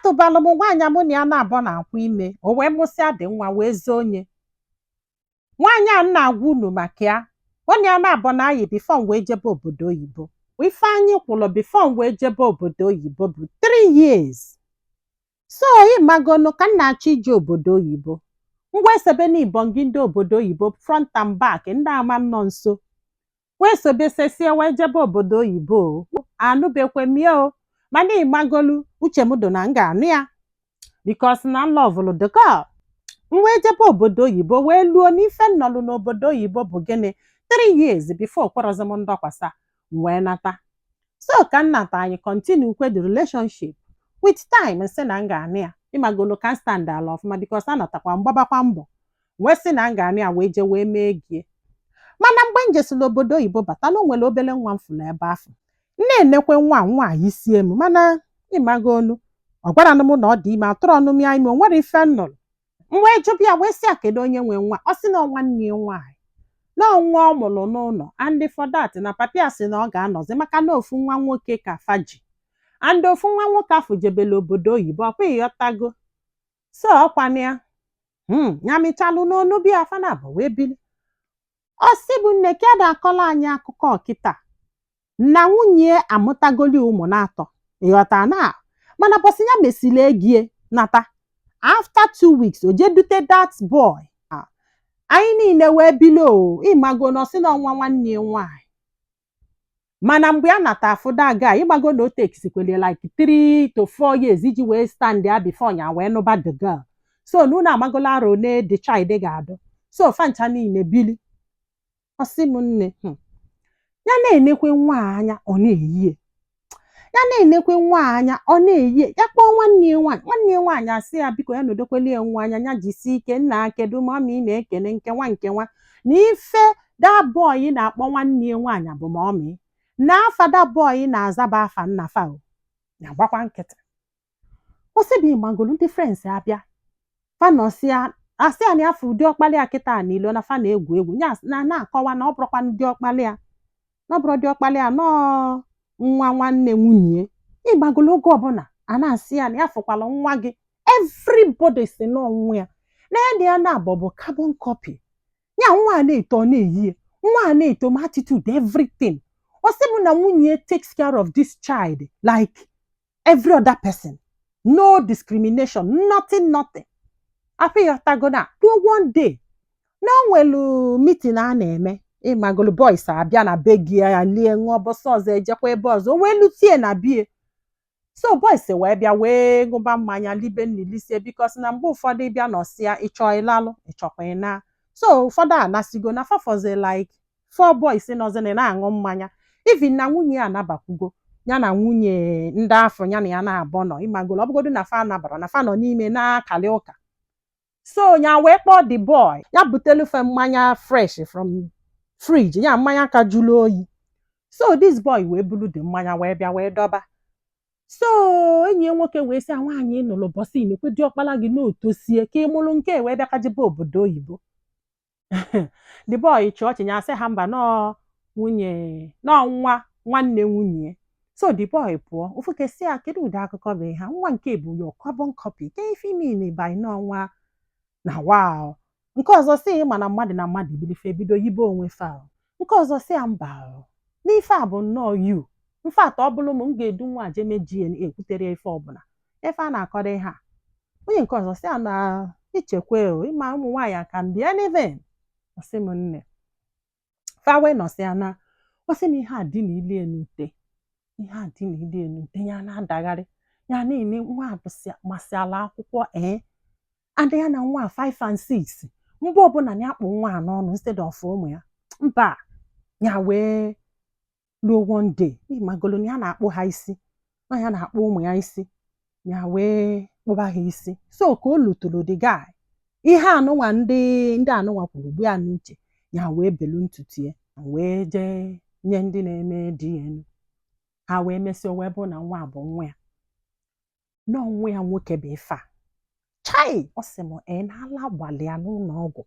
Atụbalụ m nwaanyị mụ na ya na-abọ na-akwụ ime, o wee mụsịa dị nwa wee zoo onye. Nwaanyị a m na-agwa unu maka ya, mụ na ya na-abọ na-ayị before m wee jebe obodo oyibo. Ife anyị kwụrụ before m wee jebe obodo oyibo bụ 3 years. So ịmagonu ka m na-achọ ije obodo oyibo, ngwa esebe na ibongi ndị obodo oyibo, front and back, ndị ama nọ nso, wee sobe sesie wee jebe obodo oyibo. O anụbekwe m ya o, mana ịmagolu uche m dị na m ga-anụ ya because na m lovelụ the girl. M wee jebe obodo oyibo, wee luo n'ife nnọlụ n'obodo oyibo bụ gịnị, 3 years before kwerọzi m ndọkwasa, m wee nata. So ka m nata, anyị continue kwe the relationship. With time, sị na m ga-anụ ya. Ịmagolu ka m stand ala ọfụma because anatakwa m gbabakwa mbọ, wee sị na m ga-anụ ya, wee jee wee mee gie. Mana mgbe m jesịrị obodo oyibo bata, na o nwere obere nwa m fụrụ ebe afọ m na-enekwe nwa nwa isie m. Mana ịmagolu ọ gwara m na ọ dị ime, atụrụ ọnụ m ya ime, o nwere ife m nụrụ. M wee jụbịa ya, wee sị ya kedu onye nwe nwa. Ọ sị na nwanne ya nwaanyị, na nwa ọ mụrụ n'ụlọ, and for that na papa sị na ọ ga-anọzi maka na ofu nwa nwoke ka fa ji, and ofu nwa nwoke afọ jebele obodo oyibo. Ọkwa ịghọtago? So ọkwana ya ya mịchalụ n'onu bịa fa na abụ wee bili. Ọ sị bụ nne ka a na-akọrọ anyị akụkọ kịta na nwunye amụtagoli ụmụ na-atọ, ịghọta? Na mana bọsị ya mesili egie nata, after 2 weeks o jee dute that boy. Anyị niile wee bilo. O ịmago na ọ sị na ọnwa nwanne ya nwaanyị. Mana mgbe a nata afụ that guy, ịmago na o takesikwele like 3 to 4 years iji wee stand ya before ya wee nụba the girl. So na unu amagola arọ one the child ga-adụ. So fancha niile bili. Ọ sị m nne, ya na-enekwe nwa a anya, ọ na-eyie ya, na-enekwe nwa a anya, ọ na-eyie ya. Kpọọ nwanne ya nwaanyị, nwanne ya nwaanyị asị ya biko, ya nọdokwele ya nwa anya, ya jisie ike. Nna, kedu mummy ị na-ekene nke nwa nke nwa na ife that boy na-akpọ nwanne ya nwaanyị bụ mummy, na afa that boy na-azaba afa nna fa. O na-agbakwa nkịtị. Ọ sị bụ ịmagolu ndị friends abịa, fa nọsịa, asị ya na afọ ụdị ọkpali ya kịta n'ilo, na fa na-egwu egwu ya na na-akọwa na ọ bụrụkwa ndị ọkpali ya, na ọ bụrụ dị ọkpali ya, nọọ nwa nwanne nwunye. Ịgbagolo oge ọbụla a na-asị ya na ya fụkwala nwa gị, everybody si n'ọnwụ ya na ya na ya na-abọ bụ carbon copy ya. Nwa a na-eto, ọ na-eyi ya. Nwa a na-eto, ma attitude, everything. Ọ sị m na nwunye takes care of this child like every other person, no discrimination, nothing, nothing. Afọ ịghọtago na ruo one day na o nwelu meeting a na-eme, ịmagolu boys abịa na be gị ya lie, ṅụọ, bọsọ ọzọ ejekwa ebe ọzọ. O wee lutie na bie. So boys wee bịa, wee ṅụba mmanya, libe nni, lisie, because na mgbe ụfọdụ ịbịa nọsịa, ịchọ ịlalụ, ịchọkwa ịna. So ụfọdụ anasigo na fafọzi like four boys nọzini na-aṅụ mmanya. Even na nwunye ya anabakwugo, ya na nwunye ndị afọ ya na ya na-abọ nọ. Ịmagolo ọ bụgodu na fa nabara, na fa nọ n'ime na-akali ụka. So ya wee kpọọ the boy, ya butelufe mmanya fresh from fridge, ya mmanya ka jụrụ oyi. So this boy wee bulu the mmanya wee bịa wee dọba. So enyi ya nwoke wee sị ya, nwaanyị ị nụrụ bọsị nekwe diọkpala gị n'otosie ka ị mụrụ nke wee bịa ka jebe obodo oyibo. The boy chịa ọchị, ya sị ha mba, nọọ nwunye, nọọ nwa nwanne nwunye. So the boy pụọ ofuke, sị ya kedu ụdị akụkọ bụ ihe a? Nwa nke bụ your carbon copy ke ife ime by nọọ na wow. Nke ọzọ sị ma na mmadụ na mmadụ bilife ebido yibe onwe fa. Nke ọzọ sị ya mba o, n'ife a bụ nnọọ you. In fact, ọ bụrụ m, m ga-edu nwa jeme DNA ekwutere ife ọbụla ife a na-akọrọ ihe a. Onye nke ọzọ sị ya na ichekwa o, ịma ụmụ nwaanyị can be anything. Ọ sị m nne, fa wee nọsịa na ọ sị m ihe a dị na ilie n'ute, ihe a dị na ilie n'ute, ya na-adagharị, ya na-ene nwa a masịala akwụkwọ ee, and ya na nwa 5 and 6, mgbe ọbụla ya kpụ nwa a n'ọnụ instead of ụmụ ya. Mba, ya wee ruo one day, ịmagolo na ya na-akpụ ha isi, na ya na-akpụ ụmụ ya isi, ya wee kpụba ha isi. So ka o luturu the guy, ihe anụnwa ndị anụnwa kwuru gbu ya n'uche, ya wee belu ntutu ya wee jee nye ndị na-eme DNA. Ha wee mesịa wee bụ na nwa a bụ nwa ya, na nwa ya nwoke bụ ife a. Chai, ọ sị m ee, na ala gbalị ya n'ụlọ ọgwụ.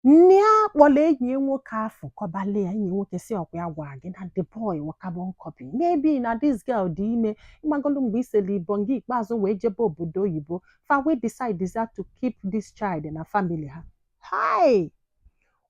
Nne ya kpọrọ enyi ya nwoke afọ kọbali ya. Enyi nwoke si, ọkwa ya gwa gị na the boy wụ carbon copy, maybe na this girl dị ime. Ịmagolu mgbe iseli ibongi ikpeazụ wee jebe obodo oyibo, fa wee decide to keep this child na family ha. Hai,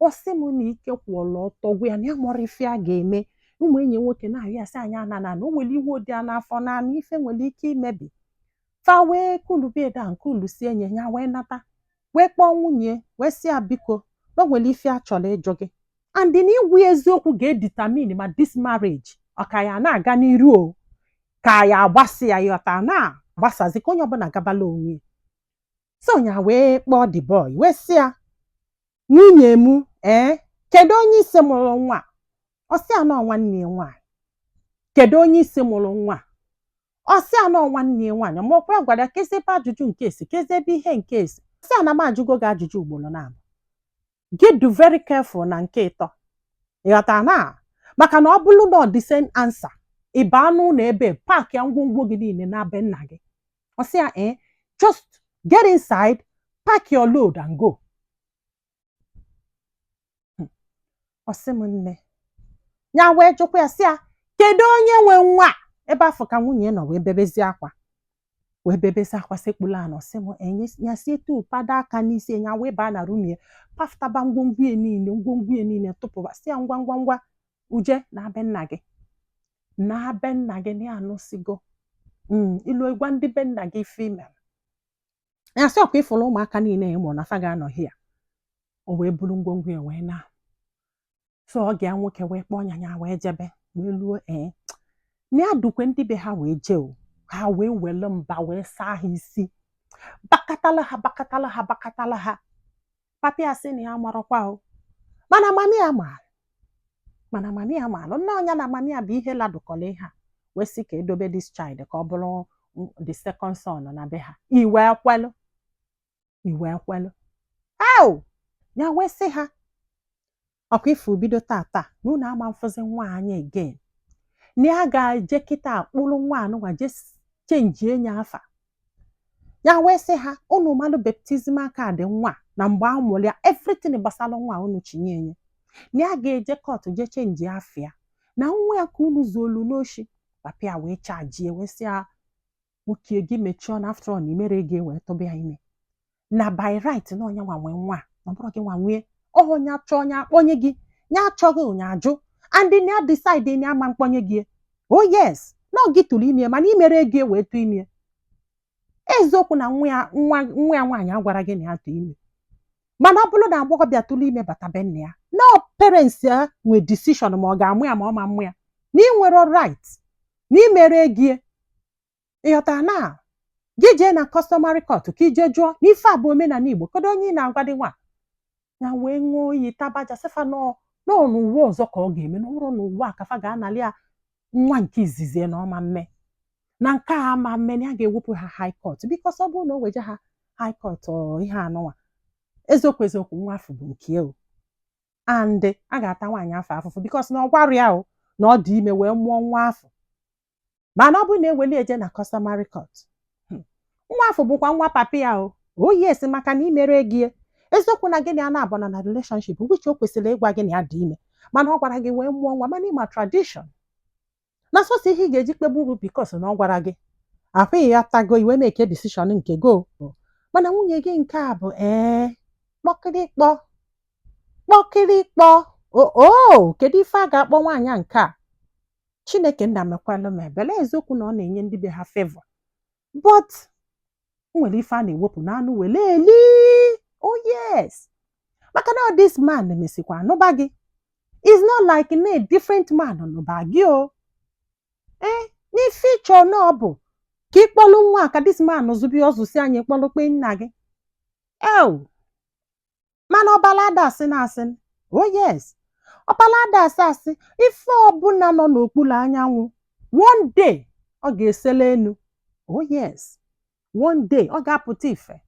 ọ sị m na ike kwụọla ọtọ gwa ya na ya mụrụ ife a ga-eme. Ụmụ enyi nwoke na-arịọ ya sị anyị anana na o nwere iwe dị ya n'afọ naanị ife nwere ike imebi. Fa wee kulubeda nke ulusie nye ya, wee nata, wee kpọọ nwunye, wee sị ya, biko, na o nwere ife a chọrọ ịjụ gị, and na igwu eziokwu ga-edetermine ma this marriage ọ ka ya na-aga n'iru o ka ya agbasi ya. Ịghọta na agbasazi ka onye ọbụla gabala onwe ya. So ya wee kpọọ the boy, wee sị ya, nwunye m, ee, kedu onye isi mụrụ nwa a? Ọ sị ya nọ nwanne ya nwaanyị. Kedu onye isi mụrụ nwa a? Ọ sị ya nọ nwanne ya nwaanyị. Ma ọkwa ya gwara ya kezi ebe ajụjụ nke esi, kezi ebe ihe nke esi. Sị ya na m ajụgo gị ajụjụ ugboro na-abụ, gị do very careful na nke ịtọ. Ịghọtara na maka na ọ bụrụ na ọ dị same answer, ị baa n'ụlọ ebe pack ya ngwongwo gị niile na be nna gị. Ọ sị ya, eh, just get inside, pack your load and go. Ọ sị m nne, ya wee jụkwa ya, sị ya, kedu onye nwe nwa a? Ebe afọ ka nwunye nọ wee bebezie akwa, wee bebezi akwa, sekpulu ana. Ọsị m enye ya si etu pado aka n'isi ya, wee baa na room ya, paftaba ngwongwo ya niile, ngwongwo ya niile tụpụba, si ya, ngwa ngwa ngwa, uje na be nna gị, na be nna gị, na ya anụsigo. Ilu gwa ndị be nna gị ife imere ya. Sị ọkwa ịfụrụ ụmụaka niile ị mụrụ na fa ga-anọ hia. O wee buru ngwongwo ya wee na. So ọ ga nwoke wee kpọọ ya, ya wee jebe, wee luo, ee, na ya dukwe ndị be ha wee jee o. Ha wee were mba wee saa ha isi, bakatala ha, bakatala ha, bakatala ha. Papa ya sị na ya marakwa o, mana mummy ya maara, mana mummy ya maara nne ọnya na mummy ya bụ ihe ladụkọrọ ihe a, wee sị ka edobe this child ka ọ bụrụ the second son na be ha. Iwe ekwelụ, iwe ekwelụ ew. Ya wee sị ha, ọkwa ifu bido tata na unu ama mfụzi nwa anyị again, na ya ga-eje kịta akpụrụ nwa anụnwa je change enye afa ya. Wee sị ha, unu malụ baptismal card nwa na mgbe a mụrụ ya, everything gbasara nwa unu chinye enye, na ya ga-eje court je change afa ya na nwa ya ka unu zuolu n'oshi. Papa ya wee chajie, wee sị ya, nwoke, gị mechie ọnụ. After all, na imere ego wee tụba ya ime, na by right na onye nwa nwee nwa, na ọ bụrụ gị nwa nwee. Onye achọ onye akpọnye gị, ya achọghị onye ajụ, and na ya decide na ama mkpọnye gị. Oh yes, na ọ gị tụrụ ime, mana imere ego wee tụ ime. Eziokwu na nwa ya, nwa nwa ya nwaanyị agwara gị na ya tụ ime, mana ọ bụrụ na agbọghọbịa tụrụ ime bata be nna ya, na parents ya nwee decision ma ọ ga-amụ ya ma ọ ma mmụ ya, na ị nwere right na imere ego. Ịghọtara na gị jee na customary court ka ije jụọ na ife a bụ omenala Igbo. Kedu onye ị na-agwa dị nwa ya? Wee ṅụọ iyi tabaja, sịfa nọ n'ụwa ọzọ ka ọ ga-eme, na ọrụ n'ụwa a ka fa ga-anali ya nwa nke izizi, na ọma mme na nke a ama mme, na ya ga-ewepụ ha high court, because ọ bụrụ na o weje ha high court, ọ ihe anụnwa eziokwu eziokwu, nwa afọ bụ nke o, and a ga-ata nwaanyị afọ afụfụ, because na ọ gwara ya o na ọ dị ime wee mụọ nwa afọ. Mana ọ bụrụ na eweli eje na customary court, nwa afọ bụkwa nwa papi ya o. Oh yes, maka na imere gị eziokwu na gịnị a na-abụ na relationship, which o kwesịrị ịgwa gị na ya dị ime, mana ọ gwara gị wee mụọ nwa. Mana ịma tradition na sọsọ ihe ị ga-eji kpegbu bụ because na ọ gwara gị ahụghị ya tago iwe make decision nke go. Mana nwunye gị nke a bụ ee, kpọkịrịkpọ kpọkịrịkpọ o. Kedu ife a ga-akpọ nwaanyị a nke a? Chineke nna mekwalụ m ebele. Eziokwu na ọ na-enye ndị be ha favor, but o nwere ife a na-ewepụ n'anụ wele eli. Oh yes, maka na this man mesikwa anụba gị is not like na a different man nụba gị o. Ee, n'ife ịchọ na ọ bụ ka ịkpọlụ nwa ka this man zụbi ọzụsi anyị kpọlụ kpe nna gị ew. Mana ọbala ada asị na asị. Oh yes, ọbala ada asị asị. Ife ọbụla nọ n'okpuru anyanwụ, one day ọ ga-esele enu. Oh yes, one day ọ ga-apụta ife.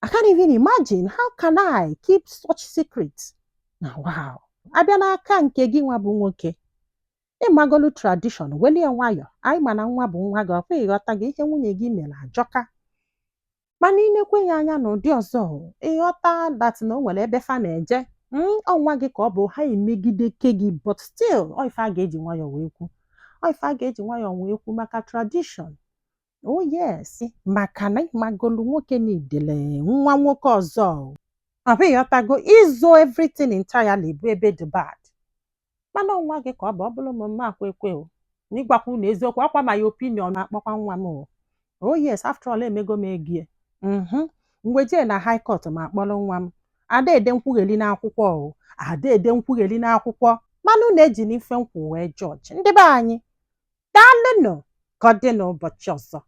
I can't even imagine, how can I keep such secret na wow. Abịa n'aka nke gị nwa bụ nwoke, ịmagolu tradition welie nwayọ. Anyị ma na nwa bụ nwa gị, ọkwa ịghọta gị ihe nwunye gị mere ajọka. Mana inekwe ya anya n'ụdị ọzọ, ịghọta that na o nwere ebe fa na-eje. Ọ nwa gị ka ọ bụ, ha emegideke gị, but still ọ ife a ga-eji nwayọọ wee kwu, ọ ife a ga-eji nwayọọ wee kwu maka tradition. Oh yes, maka na ịmagolu nwoke n'idele nwa nwoke ọzọ, ọ bụ ịghọtago, izo everything entirely bụ ebe dị bad. Mana nwa gị ka ọ bụ, ọ bụrụ m mma akwa ekwe o na ịgwakwa unu eziokwu, ọkwa my opinion, akpọkwa nwa m o. Oh yes, after all, emego m egie mgbe jee na high court ma akpọrọ nwa m. Adaede nkwugheli n'akwụkwọ o, adaede nkwugheli n'akwụkwọ, mana unu eji n'ife nkwụ wee jọji ndị be anyị. Daalụnụ, ka ọ dị n'ụbọchị ọzọ.